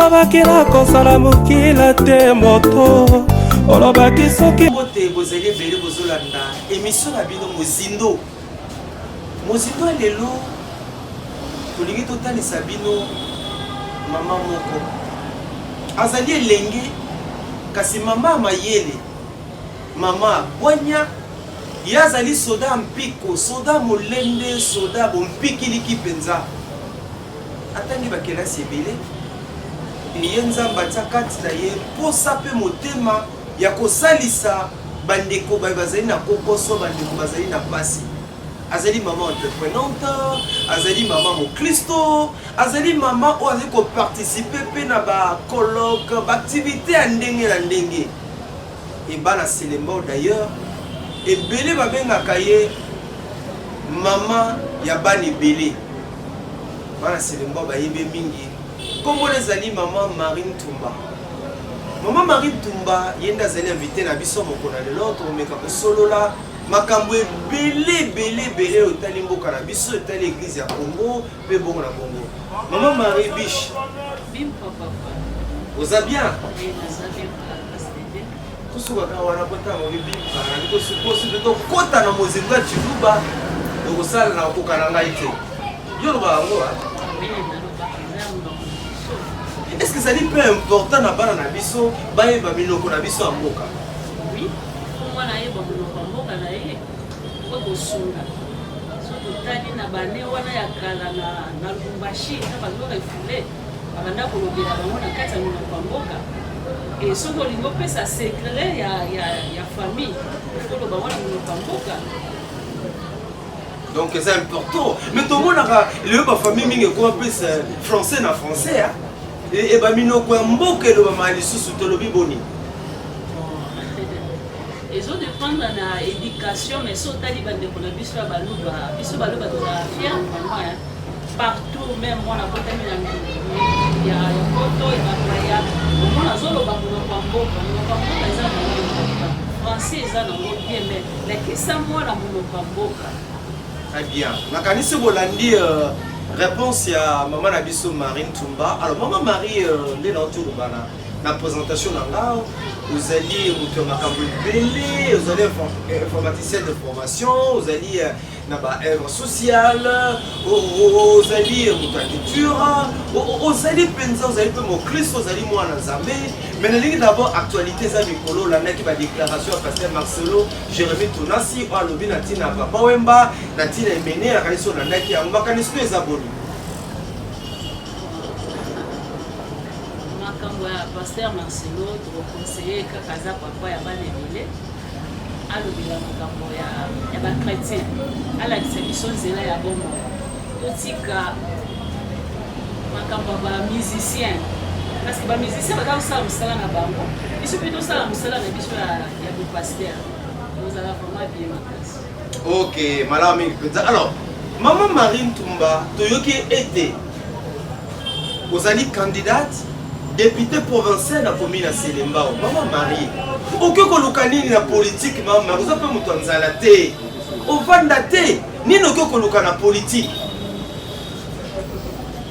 Olobaki nakosala mokila te moto olobaki soki Mbote, bozali ebele bozolanda emission na bino Mozindo. Mozindo ya lelo, tolingi totalisa bino mama moko azali elenge, kasi mama ya mayele, mama ya bwanya. Ye azali soda ya mpiko, soda molende, soda bompikiliki mpenza. Atangi bakelasi ebele, eye Nzambe atia kati na ye mposa mpe motema ya kosalisa bandeko baye bazali na kokoso, bandeko bazali na mpasi. Azali mama entreprenante, azali mama moklisto, azali mama oyo azali koparticipe mpe na bacolloque, baactivité ya ndenge na ndenge. Et bana Selembao d'ailleurs ebele babengaka ye mama ya bana ebele. Bana Selembao bayebi ye mingi. Kombo na ezali mama Marie Ntumba. Mama Marie Ntumba ye nde azali invité na biso mokolo na lelo. Tokomeka kosolola makambo ebele ebele ebele oyo etali mboka na biso, etali eglise ya Congo mpe bongo na bongo. Mama Marie Biche, oza bien? Tosuka kaka wana po ntango bibimaka tosukosi tokota na mozindo ya Tshiluba, okosala na okoka na ngai te. Yo olobaka yango, est ce que ezali mpe important na bana na biso bayeba minoko na biso ya mboka? Oui, mwana ayeba monoko ya mboka na ye po kosunga. So totali na bane wana ya kala na Lubumbashi, na bazo refule, babanda kolobela bango na kati ya monoko ya mboka. E soki olingi opesa secret ya famille, okoloba wana monoko ya mboka. Donc eza important, mais tomonaka lelo bafamille mingi ekoma mpesa français na français, e baminoko ya mboka elobamaka lisusu. Tolobi boni? Ezodépendre na éducation, mais so otali bandeko na biso ya Baluba, biso Baluba tozala fier vraiment partout. Même mwana botami na ya poto, ya bapaya, omona azoloba monoko ya mboka. Monoko ya mboka eza nango important, français eza nango bien, mais lakisa mwana monoko ya mboka. Très bien, nakanisi bolandi réponse ya mama na biso Marie Ntumba. Alors mama Marie, nde nauti oloba na présentation na nga, ozali moto ya makambo ebele. Ozali informaticien de formation, ozali na baœuvre sociale, ozali moto ya culture, ozali mpenza, ozali mpe mokristo, ozali mwana Nzambe. Mais nalingi d'abord, actualité eza mikolo, olandaki badéclaration ya pasteur Marcelo Jérémi Tunasi oyo alobi na ntina ya Papa Wemba, na ntina Emene. Nakanisi olandaki yango. Makanisi to eza boni? Makambo ya pasteur Marcelo, tokoconseille kaka, aza papa ya bana ebele, alobela makambo ya bachrétien, alakisa biso nzela ya bomoi, totika makambo ya bamusicien, parce que bamusicien baza kosala mosala na bango, biso mpe tosala mosala na biso ya bopasteur, ozala vraiment bien makasi. Ok, malamu mingi mpenza. Alors mama Marie Ntumba, toyoki ete ozali candidate député provincial na commune ya Selembao. Mama Marie, okoki koluka nini na politike? Mama Marie, oza mpe moto ya nzala te, ovanda te, nini okoki koluka na politike?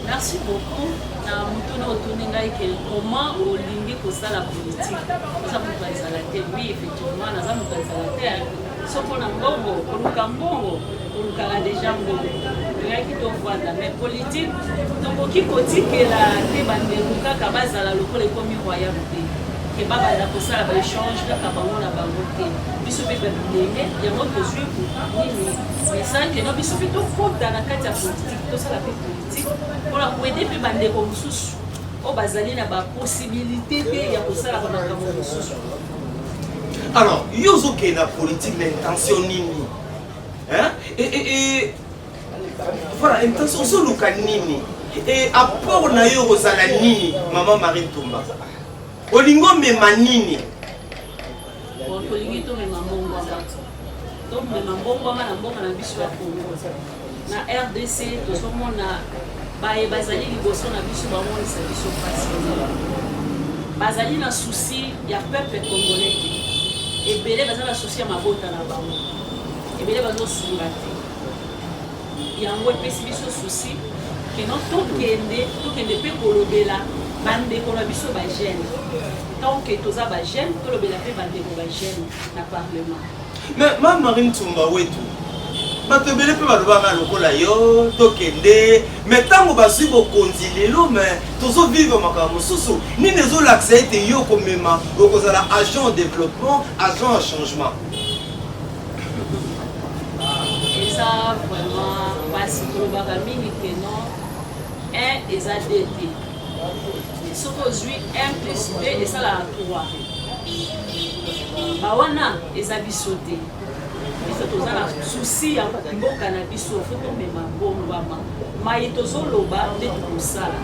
Merci beaucoup na motuna otuni ngai ke comment olingi kosala politique, oza moto ya nzala te. Oui, effectivement, naza moto ya nzala te. So mpona mbongo, koluka mbongo, kolukaka deja mbongo, toyaki tovanda. Mais politique, tokoki kotikela te bandeko kaka bazala lokola ekomi royaume te, ke babanda kosala baéchange kaka bango na bango te. Biso mpe babilenge yango tozwi nini message keno biso mpe tokota na kati ya politique, tosala mpe politique mpona koaider mpe bandeko mosusu oyo bazali na bapossibilité te ya kosala bamakambo mosusu. Alors yo ozokende na politique na intention nini, hein? Et voilà, intention, ozoluka nini et apport na yo kozala nini? Mama Marie Ntumba, olingi omema nini? Bon, tolingi tomema mbongwama, tomema mbongwama na mboka na biso ya Congo, na RDC. Tozomona baye bazali liboso na biso bamonisa biso mpasi, bazali na souci ya peuple congolais te. Ebele baza na souci ya mabota na bango, ebele bazosunga te. Yango epesi biso souci keno tokende mpe kolobela. Bandeko na biso bajeune, tant que toza bajeune, tolobela mpe bandeko bajeune na parlement. Mais ma Marine Ntumba wetu, bato ebele mpe balobaka lokola yo, tokende, mais ntango bazwi bokonzi lelo, mais tozovivre makambo mosusu. Nini ezolakisa ete yo komema okozala agent développement, agent ya changement? Eza vraiment mpasi. Tolobaka mingi ke non, 1 eza 2 te. Soki ozwi 1 plus 2, esalaka 3. Bawana eza biso te. Biso toza na souci ya mboka na biso. Faut tomema bongwama. Mai tozoloba nde tokosala.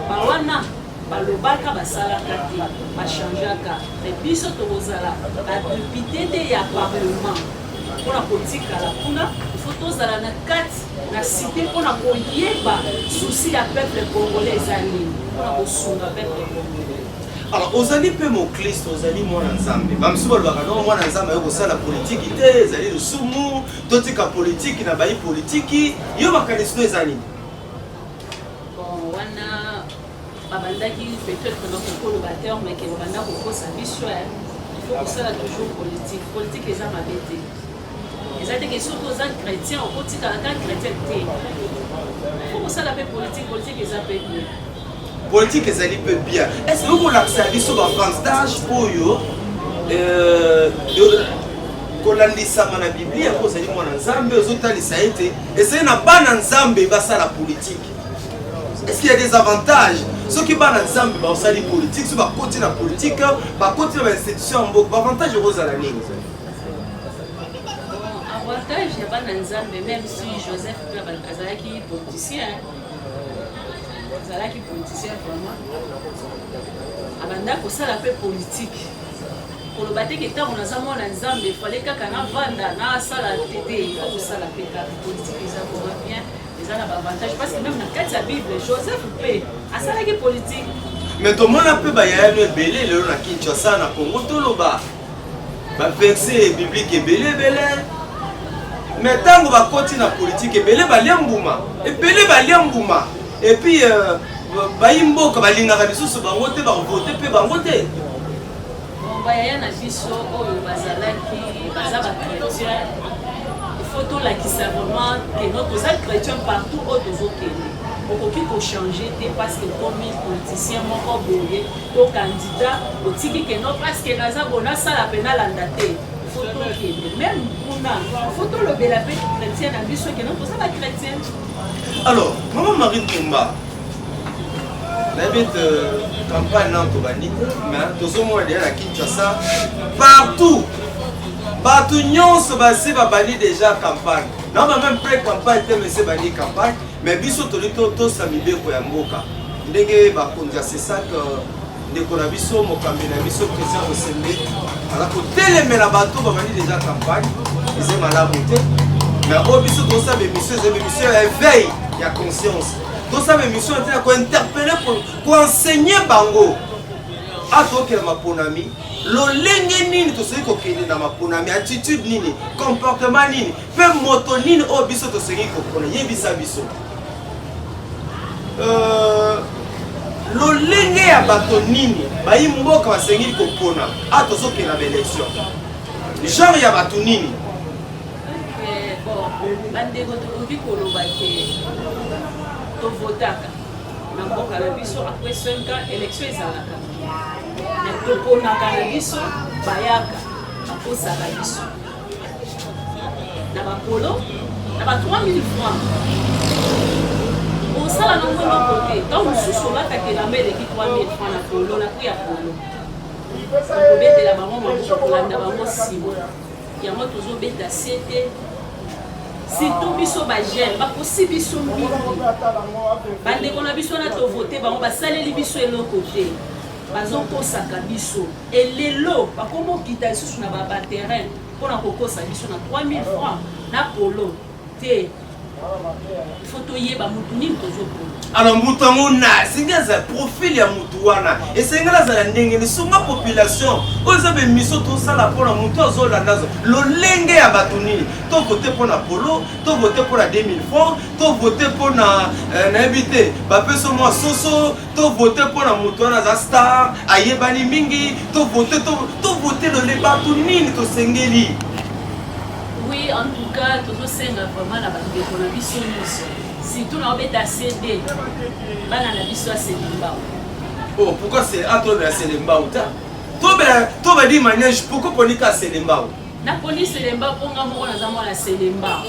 Bawana balobaka, basalaka te, bachangeaka. Mais biso tokozala badéputé te ya parlement mpona kotikala kuna. Ifo tozala na kati na cité mpona koyeba souci ya peuple congolais eza nini, mpona kosunga peuple congolais. Alors, ozali mpe mokristo, ozali mwana Nzambe. Bamosusu balobaka: "No, mwana Nzambe aye kosala politiki te, ezali lisumu, totika politiki na bayi politiki." Yo, makanisi no eza nini? Bon, wana babandaki peut-être na kokoloba terme ke babanda kokosa biso. Il faut kosala toujours politique. Politique eza mabe te. Eza te ke soki oza chrétien, okotikala ka chrétien te. Faut kosala mpe politique. Politique eza mpe bien. Politique ezali mpe bien. Est ce que okolakisa biso baavantage oyo kolandisama na Biblia, mpo ozali mwana Nzambe, ozotalisa ete ezali na bana Nzambe basala politique? Est-ce qu'il y a des avantages soki bana Nzambe basali politique, soki bakoti na politique, bakoti na bainstitution ya mboka? Baavantage ekozala nini? Bon, avantage ya bana Nzambe, même si Joseph mpe azalaki politicien, azalaki politicien vraiment, abanda kosala mpe politique. Koloba te ke ntango naza mwana Nzambe, fale kaka navanda nasala te. Te, il faut kosala mpe kaka politique. Eza vraiment bien, eza na baavantage, parce que même na kati ya Bible, Joseph mpe asalaki politique. Mais tomona mpe bayayano ebele lelo na Kinshasa, na Congo, toloba baverset biblique ebele ebele, mais ntango bakoti na politike, ebele balia mbuma, ebele balia mbuma. Et puis bayi mboka balingaka lisusu bango te, bakovote mpe bango te. Bon, bayaya na biso oyo bazalaki, baza bachrétien, il faut tolakisa vraiment ke no, toza chrétien. Partout oyo tozokende, okoki kochange te parce que okomi politicien moko boye to candidat, otiki ke no, parce que naza boye, nasala mpe nalanda te. Il faut tokende même kuna, il faut tolobela mpe chrétien na biso ke no, toza bachrétien. Alors, mama Marie Ntumba, nayebi ete campagne nano tobandi te, mais tozomona deja na Kinshasa partout, bato nyonso basi babandi déjà campagne. Na ba même pré campagne te, mais se bandi campagne. Mais biso toli totosa mibeko ya mboka, ndenge bakonzi ya CSAC, ndeko na biso, mokambi na biso Christian Bosembe aza kotelemela bato babandi déjà campagne. Eza malamu te. Mais oyo biso tosala émission, eza émission ya éveil ya conscience. Tosala émission te ya kointerpeller, koenseigner bango. Atokela maponami lolenge nini tosoki kokende na maponami, attitude nini, comportement nini, mpe moto nini oyo biso tosengi kopona. Yebisa biso lolenge ya bato nini bayi mboka basengi kopona a tozokende na baélection, genre ya bato nini? Bon, bandeko, tokoki koloba ke tovotaka na mboka na biso. Après 5 ans, élection ezalaka, mais toponaka na biso, bayaka bakosaka biso na bapolo na ba 3000 francs. Osala nango eloko te. Ntango mosusu olataka elamba eleki 3000 francs na polo, na prix ya polo. Okobetela bango maboko, kolanda bango nsima. Yango tozobeta se te, surtout biso bajeune. Bakosi biso mingi, bandeko na biso wana. Tovote bango, basaleli biso eloko te, bazokosaka biso. Elelo bakoma okita lisusu na baterrain mpona kokosa biso na 3000 francs na polo te. Il faut toyeba mutu nini tozopona. Alors moto yango na asengi azala profil ya motu wana esengeli azala ndenge nini? Sunga population oyo eza bemission tosala mpona motu azolanda azo lolenge ya bato nini tovote mpona polo, tovote mpona 2000 francs, tovote mpona nayebi te bapesa mwa soso, tovote mpona motu wana aza star ayebani mingi, tovote tovote lole bato nini tosengeli. Oui, en tout cas tozosenga vraiment na bandeko na biso nyonso, surtout na obeta CD bana na biso ya Selembao. Oh, pourquoi c'est ah tobela Selembao ta tobela tobadi manège, pourquoi ponika Selembao? Naponi Selembao mpo nga moko naza mwana Selembao,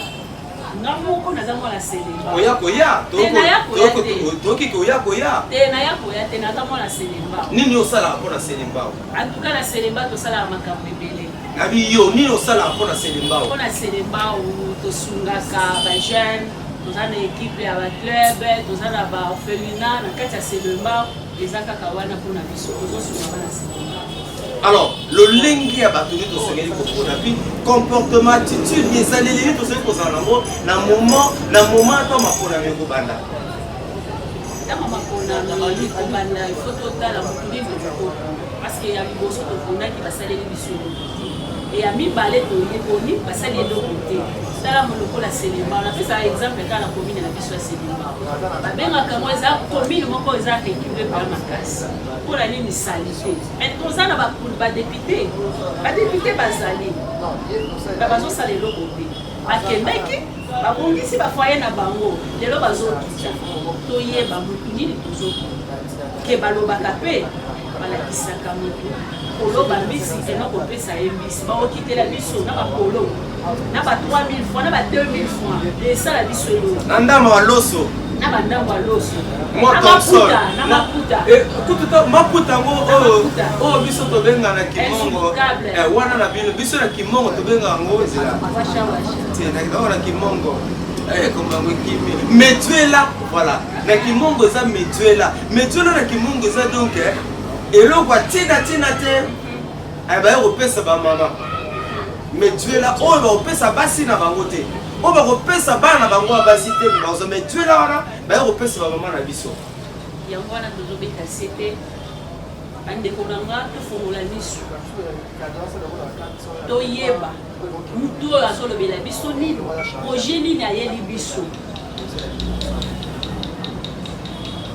nga moko naza mwana Selembao. Oya koya. Te, naya koya te. Tokoki koya koya. Te, naya koya te, naza mwana Selembao. Nini osalaka mpona Selembao? En tout cas na Selembao tosalaka makambo ebele. Nabi yo nini osalaka mpona Selembao? Mpona Selembao tosungaka bajeune, toza na équipe ya baclub, toza na baorphelinat na kati ya Selembao. Eza kaka wana mpona biso tozosunga bana Selembao. Alors lolenge ya bato nini tosengeli kopona, puis comportement, attitude, ezaleli nini tosengeli kozala nango na moment ata maponami ekobanda? Ntango maponami ekobanda, il faut totala motu nini tokokota, parce que ya liboso topondaki basaleli biso eloko te, e ya mibale toyeboni basali eloko te. Tala lokola Selembao, napesaka exemple kaka na commune na biso ya Selembao, babengaka yango eza commune moko eza reculé mpe makasi. Mpona nini? Saleté. Mais toza na badéputé, badéputé bazali, bazosala eloko te. Bakendaki babongisi bafoyer na bango, lelo bazokita. Toyeba motu nini tozokota ke balobaka mpe balakisaka motu koloba mbisi ena kopesa ye mbisi. Bakokitela biso na bakolo na ba 3000 francs, na ba 2000 francs, esala biso eloko. Na ndambo ya loso. Na bandambo ya loso. Mwa na Thomson. Maputa na maputa. Kutu to maputa yango Na oyo maputa. Oyo biso tobenga na kimongo. Insurmontable. Wana na bino, biso na kimongo tobenga yango ezela. Washa washa. Te, na na kimongo kombo yango ekimi, metuela, voilà. Na kimongo eza metuela. Metuela na kimongo eza donc eloko ya ntina ntina te. Baye kopesa bamama metuela oyo bakopesa basi na bango te, oyo bakopesa bana na bango ya basi te, bazwa metuela wana baye kopesa bamama na biso. Yango wana tozobeta se te, bandeko na nga, tofongola miso, toyeba mutu oyo azolobela biso nini, projet nini ayeli biso,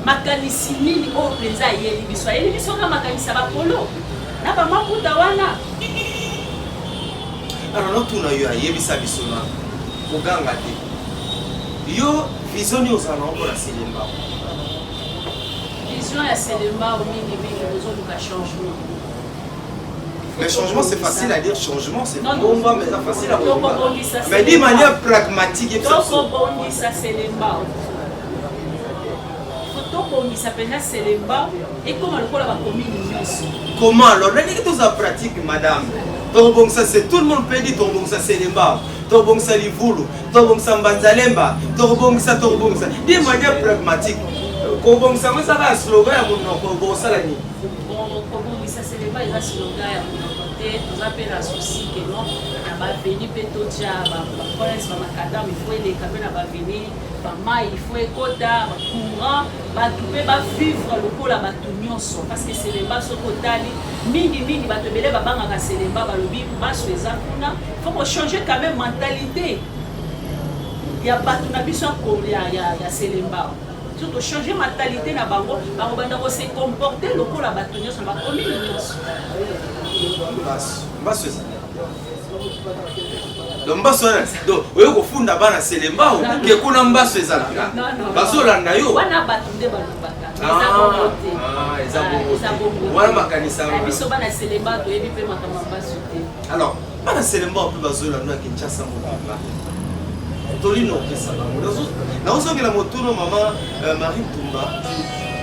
makanisi nini oyo mpenza ayeli biso. Ayeli biso kaka makanisi ya bakolo na bamakuta wana? Alors notuna yo, ayebisa biso na koganga te, yo vision nini ozala nango mpona Selembao? Vision ya Selembao, mingimingi tozoluka changement. Mais changement, c'est facile à dire, changement, c'est Non, non. bon, mais c'est facile à Tokobongisa Mais d'une manière pragmatique, et ça, Tokobongisa Selembao, faut tobongisa mpenza Selembao ekóma lokola bacommune nyonso. Comment alors? Ndenge toza pratique, madame. Donc ça, c'est tout le monde peut dire tobongisa Selembao, tobongisa Livulu, tobongisa Mbanzalemba, tobongisa, tobongisa. D'une manière pragmatique. Kobongisa ngo ezaka slogan ya monoko, bosala nini? Bon, kobongisa Selembao eza slogan ya monoko te. Toza mpe na souci ke non, na baavenue mpe totia baprince, bamacadam, il faut eleka mpe na baavenue, bamai il faut ekota, bacourant, bato mpe bavivre lokola bato nyonso, parce que Selembao, soki otali mingimingi, bato ebele babangaka Selembao, balobi maso eza kuna. Faut kochanger quand même mentalité ya bato na biso ya Selembao. So tochange mentalité na bango, bakobanda kose comporter lokola bato nyonso na bacommune nyonso. Mbaso, mbaso ezali donc mbaso wana, donc oyo kofunda bana Selembao ke kuna mbaso ezalaka, bazolanda yo. Wana bato nde balobaka, eza bongo te. Ah, eza bongo Eza te. bongo te. Wana makanisa. Biso bana Selembao toyebi mpe makambo ya mbaso te. Alors bana Selembao mpe bazolanda ya Kinshasa mobimba, tolino opesa bango. Naozongela motuno mama Marie Ntumba.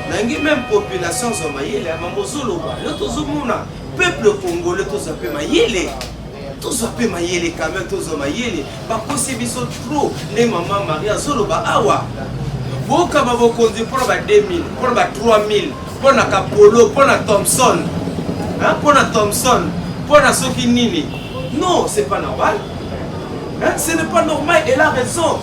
Nangi même population azwa mayele ya mambo ozoloba. Leo tozomona peuple congolais, tozwa mpe mayele, tozwa mpe mayele quand même, tozwa mayele. Bakosi biso trop nde mama Marie azoloba awa, bokaba bokonzi mpona ba 2000, mpona ba 3000, mpona kapolo, mpona Thomson, hein, mpona Thomson, mpona soki nini. Non, c'est pas normal, hein, ce n'est pas normal, elle a raison.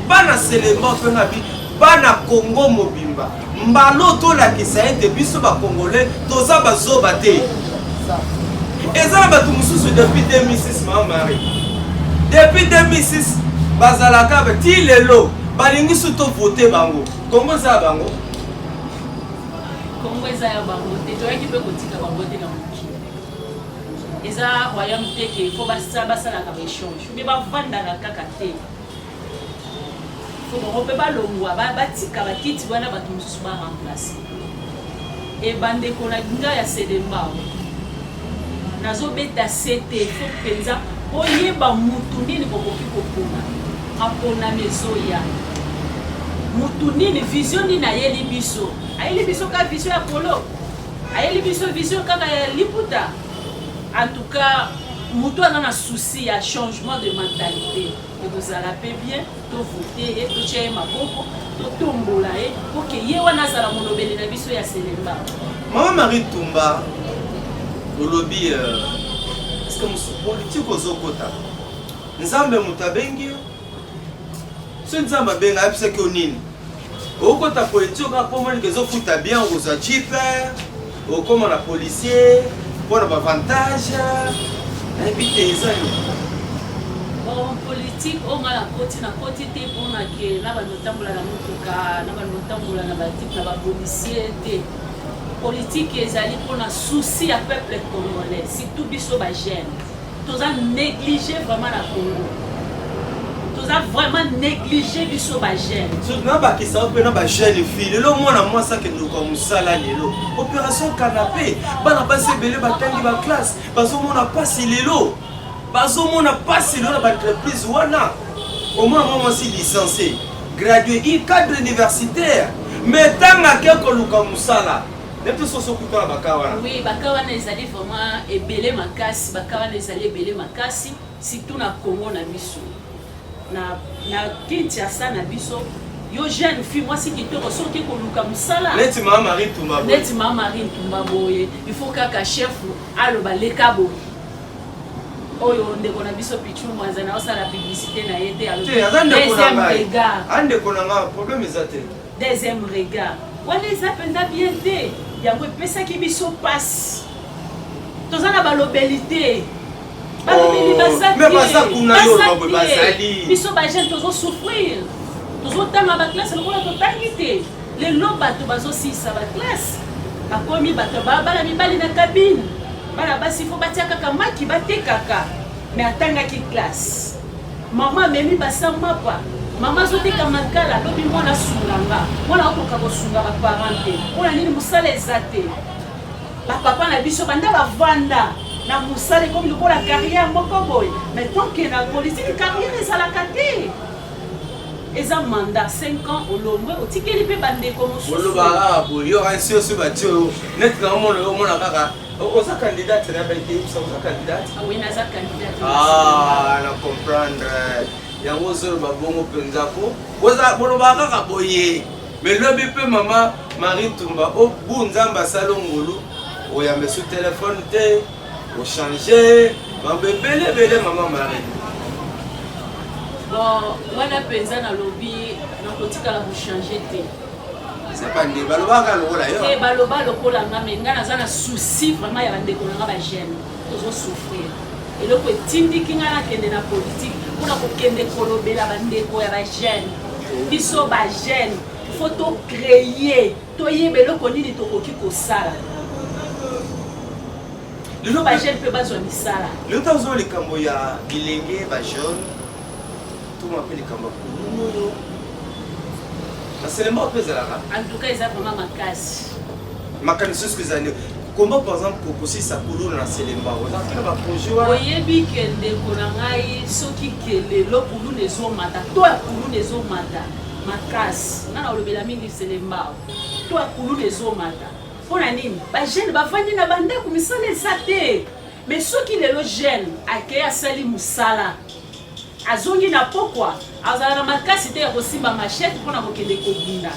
Bana Selembao mpe nga bi bana Congo mobimba, mbala oyo tolakisa ete biso ba Congolais toza bazoba te. Eza na bato mosusu depuis 2006, mama Marie, depuis 2006 bazalaka ti lelo balingi su tovote bango. Congo eza ya bango. Congo eza ya bango te, toyaki mpe kotika bango te na mokili. Eza royaume te ke fo basalaka baéchange, me bavandaka kaka te. Fo bango mpe balongwa, batika bakiti wana, bato mosusu baremplace. E bandeko na ngai ya Selembao, nazobeta sete, fo mpenza boyeba mutu nini bokoki kopona. Maponami ezoya, mutu nini, vision nini ayeli biso? Ayeli biso ka vision ya polo, ayeli biso vision kaka ya liputa? En tout cas, mutu aza na souci ya changement de mentalité, ekozala mpe bien tovote ye, totia ye maboko, totombola ye po ke ye wana azala molobeli na biso ya Selembao. Mama Marie Tumba, olobi est-ce politique ozokota, Nzambe moto abengi yo? So Nzambe abenga, ayebisaki yo nini? Okota politique kaka mpo omonike ezofuta bien, okozwa jeep, okóma na policier mpo na baavantage? Nayebi te, eza yo. Bon, politique oyo ngai nakoti, nakoti te mpona ke na bando otambola na motuka, na bando otambola na batype na bapolicier te. Politique ezali mpona souci ya peuple congolais, surtout biso bajeune. Toza négligé vraiment na Congo, toza vraiment négligé, biso bajeune. Surtout nabakisa mpe na bajeune fille. Lelo mwana mwasi akendoka mosala, lelo opération canapé, bana basi ebele batangi baclasse bazomona mpasi lelo, bazomona mpasi lelo na baentreprise wana. Omona mwa mwasi licencié, gradué, i cadre universitaire, mais ntango ake koluka mosala, neti soso okutana baka wana. Oui, baka wana ezali vraiment ebele makasi, baka wana ezali ebele makasi, surtout na Congo na biso, na Kinshasa na biso. Yo jeune fille, mwasi kitoko, soki koluka mosala, neti mama Marie Tumba boye. Neti mama Marie Ntumba boye, il faut kaka chef aloba leka boye. Oyo ndeko na biso Pichu Mwanza, na osala publicité na ye te, alobi te, aza ndeko na deuxième ngai. Regard. Aza ndeko na ngai, problème eza te. Deuxième regard wana eza mpenza bien te. Yango epesaki biso mpasi, toza na balobeli te, balobeli Oh, baza mais te. baza kuna, yo Baza oloba boye, te. bazali. Biso bajeune tozosouffrir, tozotanga baclasse lokola totangi te. Lelo bato bazosilisa baclasse, bakomi bato bana mibali na cabine, bana basi fo batia kaka maki batekaka. Me atangaki classe, mama amemi basa mapa, mama azoteka makala. Alobi mwana asunga nga, mwana akoka kosunga baparent te. Mpona nini? Mosala eza te. Bapapa na biso banda bavanda na mosala, ekomi lokola carrière moko boye. Mais tant que na politique, carrière ezalaka te. Eza mandat 5 ans, olongwe, otikeli mpe bandeko mosusu. Oloba kaka boye, yo kasi osi batie oyo neti na omona yo, omona kaka oza candidate na baite, yebisa, oza candidate? Ah oui, naza candidate. Ah, na comprendre yango. Ozoloba bongo mpenza po bolobaka kaka boye. Mais lobi mpe mama Marie Tumba, obu Nzambe asali ngolu, oyamba esu telefone te, ochange mambo ebele ebele, mama Marie. Bon, wana mpenza nalobi nakotikala kochange te. C'est pas nde balobaka lokola yo. Te, baloba lokola nga, me nga naza na souci vraiment ya bandeko na nga bajeune. Tozosouffrir. Eloko etindiki nga nakende na politique, mpona kokende kolobela bandeko ya bajeune. Biso bajeune, faut tocréer, toyeba eloko nini tokoki kosala. Lelo bajeune mpe bazwa misala. Lelo tozwa likambo ya bilenge bajeune, toma mpe likambo ya kuluna oyo baselema mpe ezalaka. En tout cas, eza vraiment makasi. Makanisi soki ezali komba, par exemple kosilisa kuluna na Selembao, ozalaki na baprojet wana? Oyebi ke ndeko na ngai, soki ke lelo kuluna ezomata, to ya kuluna ezomata makasi, nga na olobela mingi Selembao, to ya kuluna ezomata mpo na nini? Bajeune bavandi na bandako, misala eza te. Mais soki lelo jeune akei, asali mosala, azongi na pokwa, azala na makasi te ya kosimba machette mpona kokende kobunda.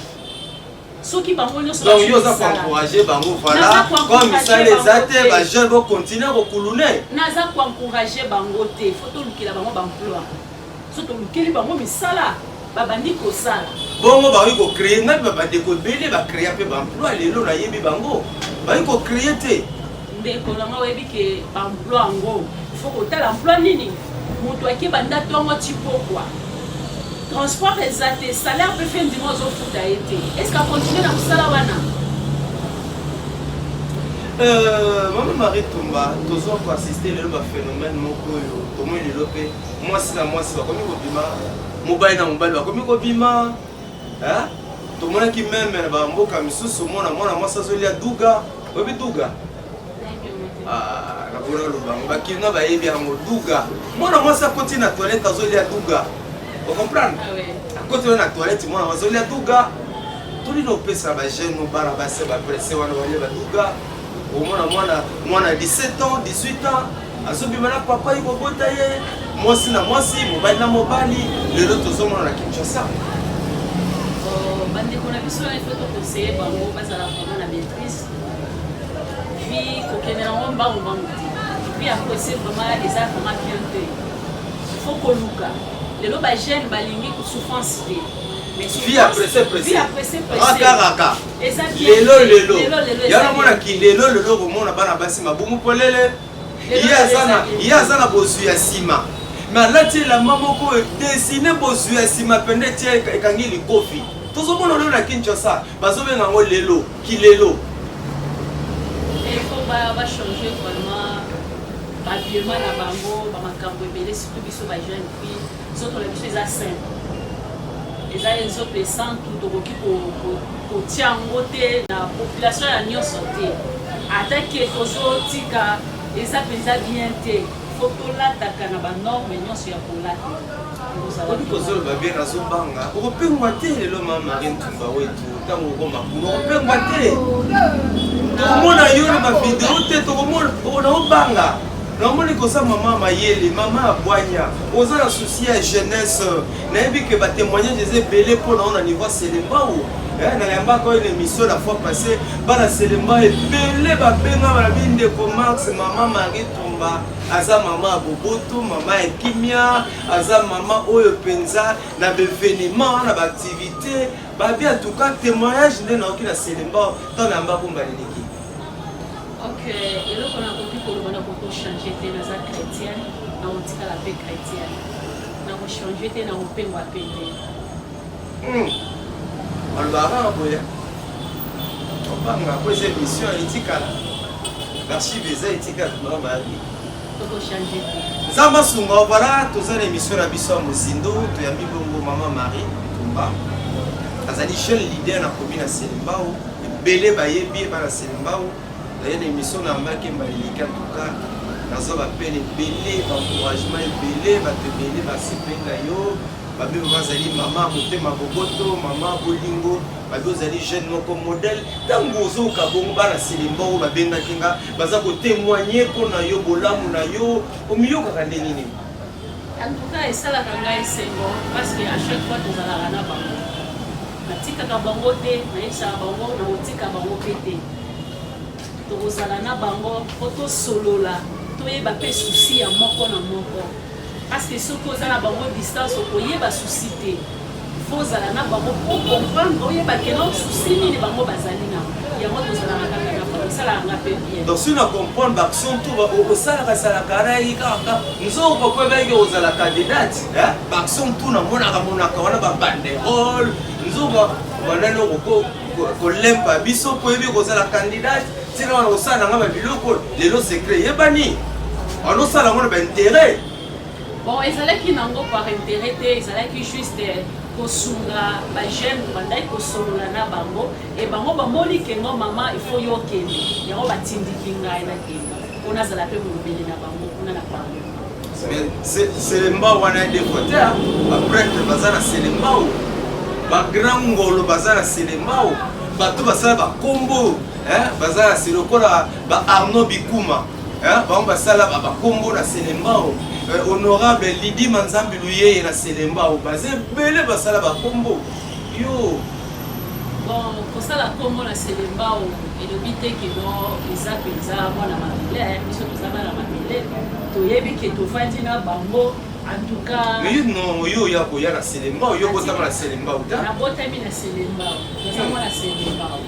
Soki bango nyonso Donc yo oza koencourage bango, voilà, comme misala eza te, bajeune bocontinue kokulune? Naza koencourage bango te. Fo tolukela bango baemploi. So tolukeli bango misala, Babandi kosala. Bongo bakoki kocréer. Ngai mpe bandeko ebele bacréa mpe baemploi. Lelo nayebi bango bakoki kocréer te. Ndeko nanga, oyebi ke baemploi yango, faut kotala emploi nini. Moto akebanda ntongo ti pokwa, transport eza te, salaire mpe fin du mois ozofuta ye te. Est ce que acontinue na mosala wana? Mama Marie Tumba, tozwa koassister lelo baphénomène moko oyo tomoni lelo mpe mwasi na mwasi bakomi kobima, mobali na mobali bakomi kobima. Tomonaki même na bamboka misusu, omona mwana mwasi azolia duga. Oyebi duga? Nakona oloba bakino bayebi yango. Duga, mwana mwasi akoti na toilette, azolia duga. Ocomprendre? Akoti wana na toilette, mwana mwasi azolia duga. Tolina opesa bajeune, bana basi bapresse wana balia baduga. Omona mwana mwana 17 ans, 18 ans, azobima na papa ye kobota ye, mwasi na mwasi, mobali na mobali. Lelo tozomona na Kinshasa. Bandeko na biso, il faut toconseiller bango bazala vraiment na maîtrise. Vie kokende nango mbangu mbangu te. Puis après, c'est vraiment, eza vraiment bien te. Il faut koluka. Lelo bajeune balingi souffrance te. Vie ya presse presse, raka raka, lelo lelo. Yango omonaki lelo lelo, komona bana basi mabumu polele. Ye aza na bozwi ya nsima, me alati elamba moko dessine bozwi ya nsima pende etia ekangi likofi. Tozomona lelo na Kinshasa, bazobenga yango lelo kilelo. Il faut bachanger vraiment bahabillement na bango, bamakambo ebele, surtout biso bajeune fille. Nzoto na biso eza simple, eza nzoto esantu. Tokoki kotia yango te na population ya nyonso te. Ata ke tozotika, eza mpenza bien te. Faut tolataka na banorme nyonso ya kolata. Obi kozoloba bien, nazobanga okopengwa te lelo. Mama Marie Ntumba wetu, ntango okoma kuna okopengwa te. Tokomona yo na bavideo te, tokomona naobanga. Namoni koza mama mayele, mama ya bwanya, oza na souci ya jeunesse. Nayebi ke batémoignage eza ebele mpo na yo na niveau ya Selembao. Nayambaka oyo na émission la fois passée, bana Selembao ebele babenga, balobi: "Ndeko Max, mama Marie Tumba aza mama ya boboto, mama ya kimia, aza mama oyo mpenza na baévénement, na baactivité." Babi en tout cas témoignage nde naoki na Selembao ntango nayamba komba leleki. Ok, eloko nakoki koloba, nakoki kochange te. Naza chrétienne, nakotikala mpe chrétienne. Nakochange te, nakopengwa mpe te. Balobaka kaka boye, obanga po eza émission etikala, archive eza etikala. Mama Marie, tokochange te. Nzambe asunga. Voilà, toza na émission na biso ya Mozindo. Toyambi bongo mama Marie Ntumba, azali jeune leader na commune ya Selembao. Ebele bayebi ye, bana Selembao. Naye na émission na yambaki Mbaleleki. En tout cas, nazwa bapene ebele, baencouragement ebele, bato ebele basepeli na yo. Babe bazali mama motema boboto, mama bolingo. Babe ozali jeune moko modèle. Ntango ozoyoka bongo bana Selembao oyo babengaki nga, baza kotémoigne mpo na yo, bolamu na yo, omiyokaka nde nini? En tout cas, esalaka ngai esengo, parce que à chaque fois tozalaka na bango. Natikaka bango te, nayebisaka bango nakotika bango mpe te. Tokozala na bango mpo tosolola, toyeba mpe souci ya moko na moko, parce que soki oza na bango distance, okoyeba souci te. Faut ozala na bango po comprendre, oyeba ke no souci nini bango bazali na yango. Tozalaka kaka na bango, esalaka nga mpe bien. Donc si na comprendre baaction to osalaka salaka wana kaka nzoko po ebaki ozala candidate, baaction tu namonaka monaka wana, babanderole nzoka banani, oko kolemba biso po oyebi kozala candidate. Ntina wana kosala nanga babiloko lelo secret eyebani, anosala yango na baintérêt. Bon, ezalaki nango par intérêt te, ezalaki juste kosunga bajeune. Bandaki kosolola na bango e bango bamoni kengo mama, il faut yo okende. Yango batindiki ngai nakende mpo nazala mpe molobeli na bango kuna na parlement. Mais Selembao wana des fois te, baprêtre baza na Selembao, bagrand ngolo baza na Selembao, bato basala bakombo baza na se lokola ba Arnaud Bikuma, bango basala bakombo na Selembao, honorable Lidima Nzambi Luyeye na Selembao, baza ebele basala bakombo yo. Bon, kosala nkombo na Selembao elobi te ke no eza mpenza mwana mabele. Biso toza bana mabele, toyebi ke tovandi na bango. En tout cas. Mais non, yo oya koya na Selembao, yo botama na Selembao ta. Nabotami na Selembao. Naza mwana Selembao.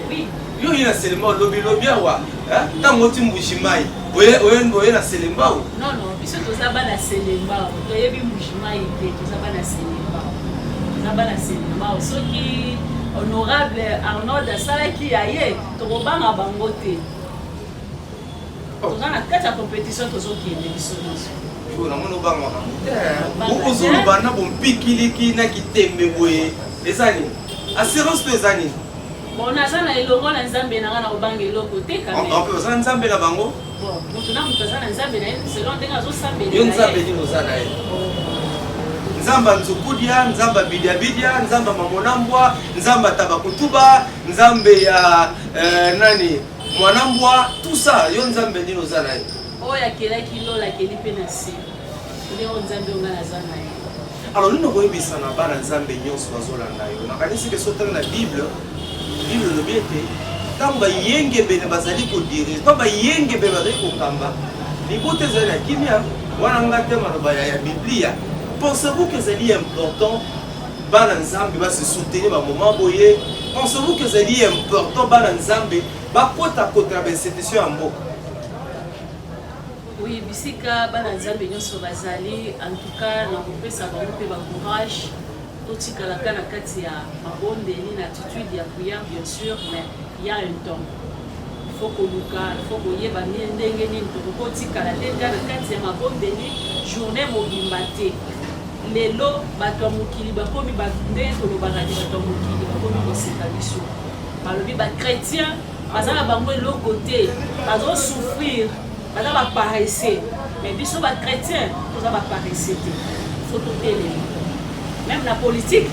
Oui. Yo oye na Selembao lobi lobi awa, hein? Tango oti Mbuji-Mayi, oye oye oye na Selembao. Non non, biso toza bana Selembao. Toyebi Mbuji-Mayi te, toza bana Selembao. Toza bana Selembao. Soki honorable Arnold asalaki ya ye, tokobanga bango te. Toza na kati ya competition, tozokende biso nyonso. Yo namoni obanga makambo te. Ozoloba na bompikiliki na kitembe boye, eza nini? Assurance to eza nini? Bon, naza na elongo na Nzambe na nga, na kobanga eloko te quand même. En oza Nzambe na bango? Bon, moto na moto aza na Nzambe na ye selon ndenge azosambela. Yo Nzambe nini oza na ye? Nzambe Nzukudia, Nzambe Bidiabidia, Nzambe Mamonambwa, Nzambe Tabakutuba, Nzambe ya nani? Mwanambwa, tout ça, yo Nzambe nini oza na ye? Oyo akelaki lola, akeli mpe na se. Nde oyo Nzambe oyo nga naza na ye. Alors nini okoyebisa na bana Nzambe nyonso bazolanda yo? Nakanisi ke soki otanga na Bible, Bible elobi ete ntango bayengebene bazali kodirige, ntango bayengebene bazali kokamba, libota ezali na kimia. Wana nga te maloba ya Biblia. Pensez-vous que ezali important bana Nzambe ba se soutenir ba moment boye? Pensez-vous que ezali important bana Nzambe bakota kota na ba institution ya mboka? Oui, bisika bana Nzambe nyonso bazali, en tout cas na kopesa bango mpe ba courage, totikalaka na kati ya mabondeli na attitude ya prière bien sûr, mais il y a un temps il faut koluka, il faut koyeba ndenge nini tokokotikala te kaka na kati ya mabondeli journée mobimba te. Lelo bato ya mokili bakomi, ndenge tolobaka te, bato ya mokili bakomi koseka biso, balobi ba chrétien baza na bango eloko te, bazosouffrir, baza baparesse. Mais biso ba chrétien toza baparesse te, faut totelema même na politique.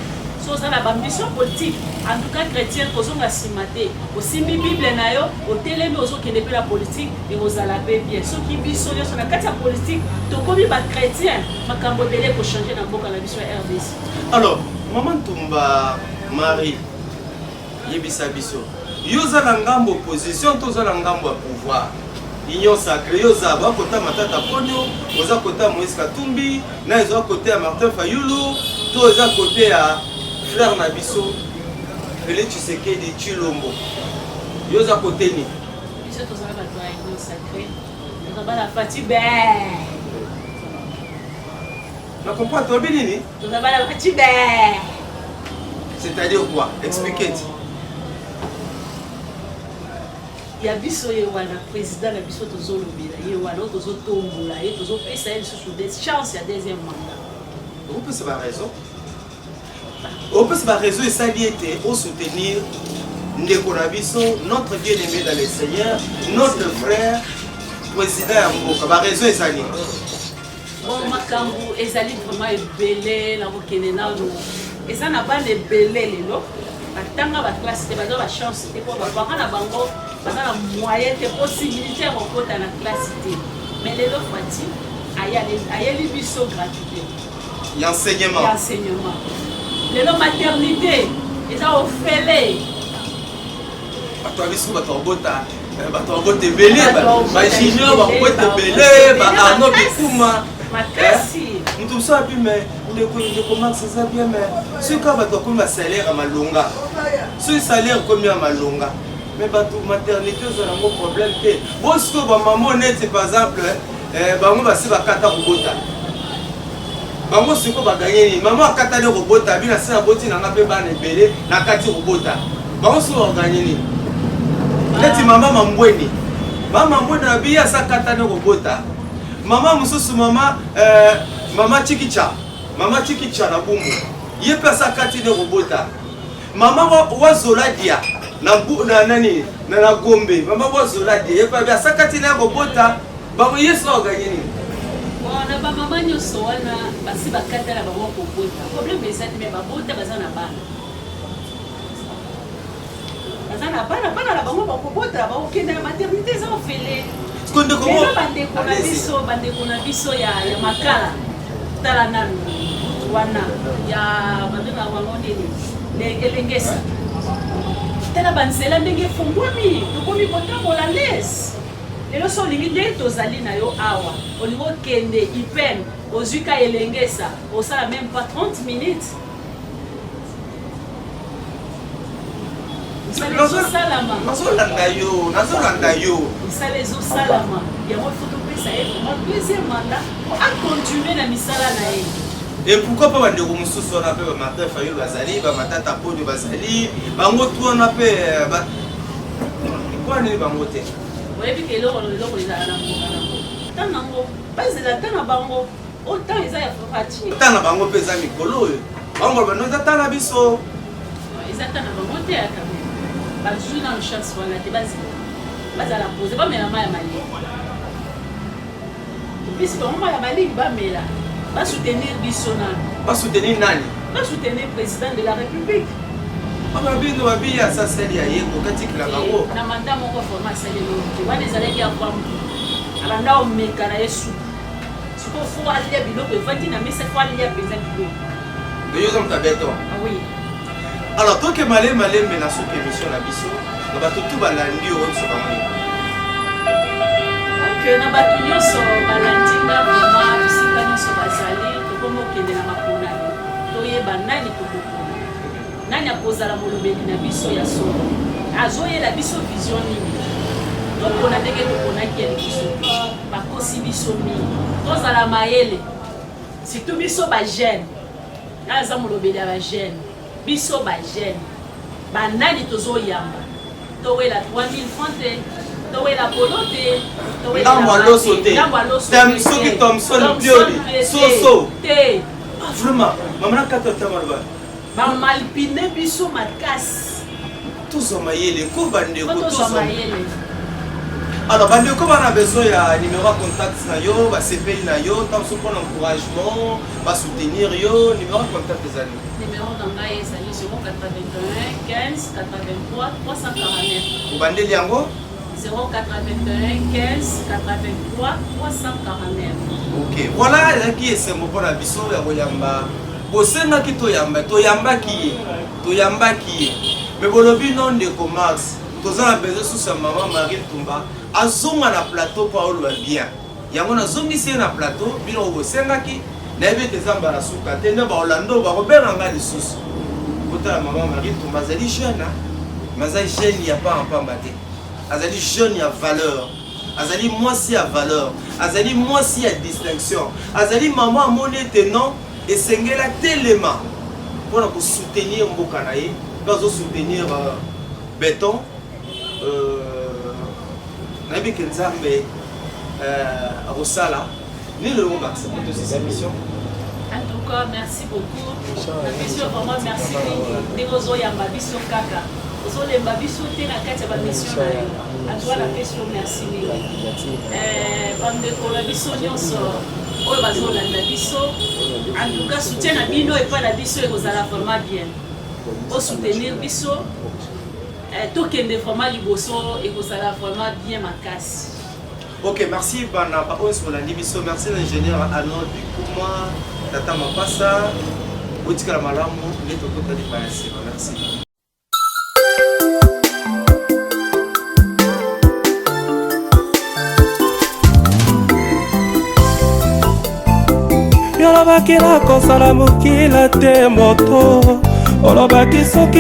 So oza na baambition politique, en tout cas chrétien, kozonga nsima te. Osimbi Bible na yo, otelemi, ozokende mpe na politique, ekozala mpe bien. Soki biso nyonso na kati ya politique tokomi bachrétien, makambo ebele ekochange na mboka na biso ya RDC. Alors mama Ntumba Marie, yebisa biso, yo oza na ngambo opposition to oza na ngambo ya pouvoir, Union sacrée? Yo oza bakota Matata Ponyo, oza kota Moïse Katumbi na eza kote ya Martin Fayulu, to eza kote ya frère na biso Félix Tshisekedi Tshilombo? Yo oza kote nini? Biso tozala bato ya Union sacrée, toza bana Fatshi be. Na comprendre, tolobi nini? Toza bana Fatshi be. C'est-à-dire quoi? Expliquez. Ya biso ye wana, président na biso tozolobela ye wana, oyo tozotombola ye, tozopesa ye lisusu chance ya deuxième mandat. Okopesa baraison, opesa baraison esali ete osoutenir ndeko na biso, notre bien-aimé dans le Seigneur, notre frère, président ya mboka. Baraison ezali? Bon, makambo ezali vraiment ebele. Na kokende nano, eza na bana ebele lelo batanga baklasse te, baza bachance te mpo baparent na bango baza na moyen te, possibilité ya kokota na classe te. Mais lelo Fatshi ayeli biso gratuité ya enseignement. Ya enseignement. Lelo maternité eza ofele. Bato ya biso, bato babota, bato babota ebele, bajunior bakobota ebele, baarnaud bikuma. Makasi. Moto mosusu abi: me ndeko, ndeko Max, eza bien, mais soki kaka bato bakomi basalaire ya malonga, soki salaire ekomi ya malonga, mais bato maternité ozala yango problème te. Bo sikoyo bamama neti par exemple bango basi bakata kobota, bango sikoyo baganye nini? Mama akatani kobota, bino asi naboti nanga mpe bana ebele, nakati kobota, bango sikoyo baganye nini? Neti mama Mambweni, mama Mambweni na biye asi akatani kobota. Mama mosusu, mama mama Chikicha, mama Chikicha na Bumbu, ye mpe asi akati nde kobota. Mama Wazoladia na nani na Gombe, mama Wazoladia, ye mpe asakati na ya kobota. Bango yesu aganye nini? Bon, na bamama nyonso wana basi bakata na bango kobota, problème eza te. Me babota, baza na bana, baza na bana, bana na bango bakobota, bakokende na maternité, eza ofele. Lelo bandeko na biso, bandeko na biso ya Makala, tala nanu wana ya babengaka bango nini, Elengesa, tala banzela ndenge efungwami, tokomi kotambola lese. Lelo so olingi ndenge tozali na yo awa, olingi okende IPM, ozwi ka elengesa, osala même pas 30 minutes. Misala ezosalama. Nazolanda yo, nazolanda yo. Misala ezosalama. Yango faut topesa ye vraiment deuxième mandat acontinue na misala na ye. Et pourquoi pas bandeko mosusu wana mpe bamartin Fayulu bazali, bamatata Ponyo bazali, bango tu wana mpe mpo nini bango te? Oyebi ke eloko na eloko ezala na ngonga nango, ntango nango bazela ta na bango, oyo ntango eza ya Fatshi. Ta na bango mpe eza mikolo oyo bango baloba no eza ta na biso, eza ta na bango te. Ya quand bazwi nano chance wana te, bazela, bazala pose, bamela mai ya malili, topesi bango mai ya malili bamela, basoutenir biso nano. Basoutenir nani? Basoutenir président de la République. Bino babi asaseli ya ye kokatikela bango. Na mandat moko vraiment asali eloko te. Wana ezalaki ya kwambu, abanda omeka na ye suku. Sikoyo faut alia biloko evandi na mesa, faut alia mpenza biloko. Yo oza moto ya beton. Oui. Alors toke malembe malembe na suki émission na biso. Na bato tu balandi oyo, biso bango nini? Ok, na bato nyonso balandi nga vraiment bisika nyonso bazali, tokomi okende na maponami, toyeba nani tokopona, nani akozala molobeli na biso ya solo, azoyela biso vision nini. Topona ndenge toponaki ya liboso te, bakosi biso mingi. Tozala mayele, surtout biso bajeune. Nga aza molobeli ya bajeune. Biso bajeune, banani tozoyamba? Towela 3000 francs te, towela polo te. Ndambo ya loso te. Ndambo ya loso. Soki Thomson Pioli soso. Te. Ah, vraiment mama, na kati ya maloba. Bamalpine biso makasi. Tozwa mayele ko bandeko. Tozwa mayele. Alors bandeko bana besoin ya numéro ya contact na yo, basepeli na yo, ntango so mpona encouragement, basoutenir yo, numéro ya contact ezali? Numéro na ngai ezali 081 15 83 349. Obandeli yango. 081 15 83 349. Ok, voilà, ezalaki esengo mpona biso ya koyamba. Bosengaki toyamba, toyambaki ye, toyambaki ye, mais bolobi no, ndeko Max, toza na besoin susu ya mama Marie Ntumba azonga na plateau mpo aoloba bien. Yango nazongisi ye na plateau. Bino oyo bosengaki, nayebi ete eza mbala suka te nde baolanda bakobenga nga lisusu. Botala, mama Marie Ntumba azali jeune, mais aza jeune ya pamba te, azali jeune ya valeur, azali mwasi ya valeur, azali mwasi ya distinction, azali mama amoni ete non, esengela telema mpona kosoutenir mboka na ye mpe azosoutenir beton. Nayebi ke Nzambe akosala nini. Lelo Max, po tosisa émission. En tout cas, merci beaucoup. Napesi yo vraiment merci mingi ndenge ozoyamba biso kaka, ozolemba biso te na kati ya bamission na yo. En tout cas, napesi yo merci mingi. Bandeko na biso nyonso oyo bazolanda biso, en tout cas soutien na bino epai na biso ekozala vraiment bien. Osoutenir biso, tokende vraiment liboso, ekozala vraiment bien makasi. Ok, merci bana baoyo bolandi biso. Merci na ingénieur Arnold Bikuma, tata Mapasa. Botikala malamu nde tokota lipa ya nsima. Merci. Olobaki nakosala mokila te, moto olobaki soki.